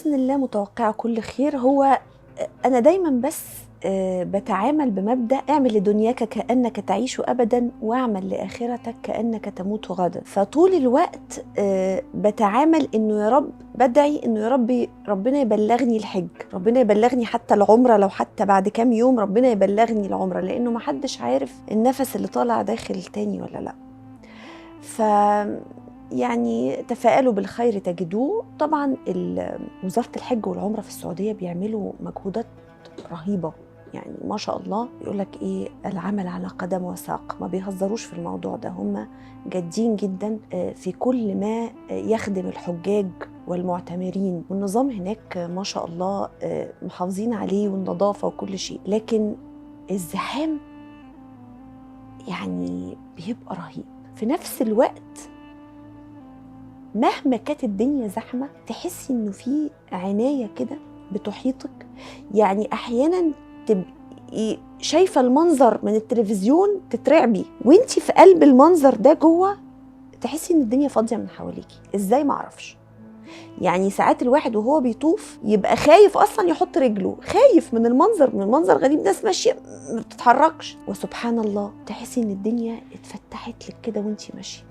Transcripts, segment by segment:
باذن الله متوقعه كل خير. هو انا دايما بس بتعامل بمبدا اعمل لدنياك كانك تعيش ابدا، واعمل لاخرتك كانك تموت غدا. فطول الوقت بتعامل انه يا رب، بدعي انه يا رب ربنا يبلغني الحج، ربنا يبلغني حتى العمرة، لو حتى بعد كام يوم ربنا يبلغني العمرة، لانه ما حدش عارف النفس اللي طالع داخل تاني ولا لا. ف يعني تفاءلوا بالخير تجدوه. طبعا وزارة الحج والعمرة في السعودية بيعملوا مجهودات رهيبة، يعني ما شاء الله. يقول لك ايه، العمل على قدم وساق، ما بيهزروش في الموضوع ده، هم جادين جدا في كل ما يخدم الحجاج والمعتمرين. والنظام هناك ما شاء الله محافظين عليه، والنظافة وكل شيء، لكن الزحام يعني بيبقى رهيب. في نفس الوقت مهما كانت الدنيا زحمة تحسي انه في عناية كده بتحيطك. يعني احيانا تبقي شايفه المنظر من التلفزيون تترعبي، وانتي في قلب المنظر ده جوه تحسي ان الدنيا فاضية من حواليكي. ازاي؟ معرفش. يعني ساعات الواحد وهو بيطوف يبقى خايف اصلا يحط رجله، خايف من المنظر، من منظر غريب، ناس ماشية ما بتتحركش، وسبحان الله تحسي ان الدنيا اتفتحت لك كده وانتي ماشية.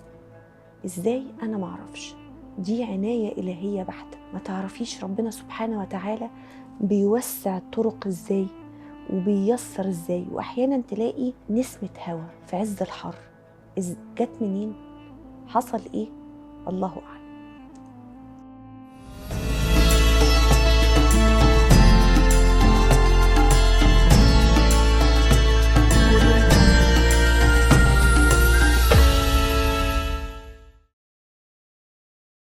ازاي؟ انا معرفش. دي عناية إلهية بحتة، ما تعرفيش ربنا سبحانه وتعالى بيوسع الطرق ازاي وبيسر ازاي. واحيانا تلاقي نسمة هوا في عز الحر، جت منين؟ حصل ايه؟ الله اعلم.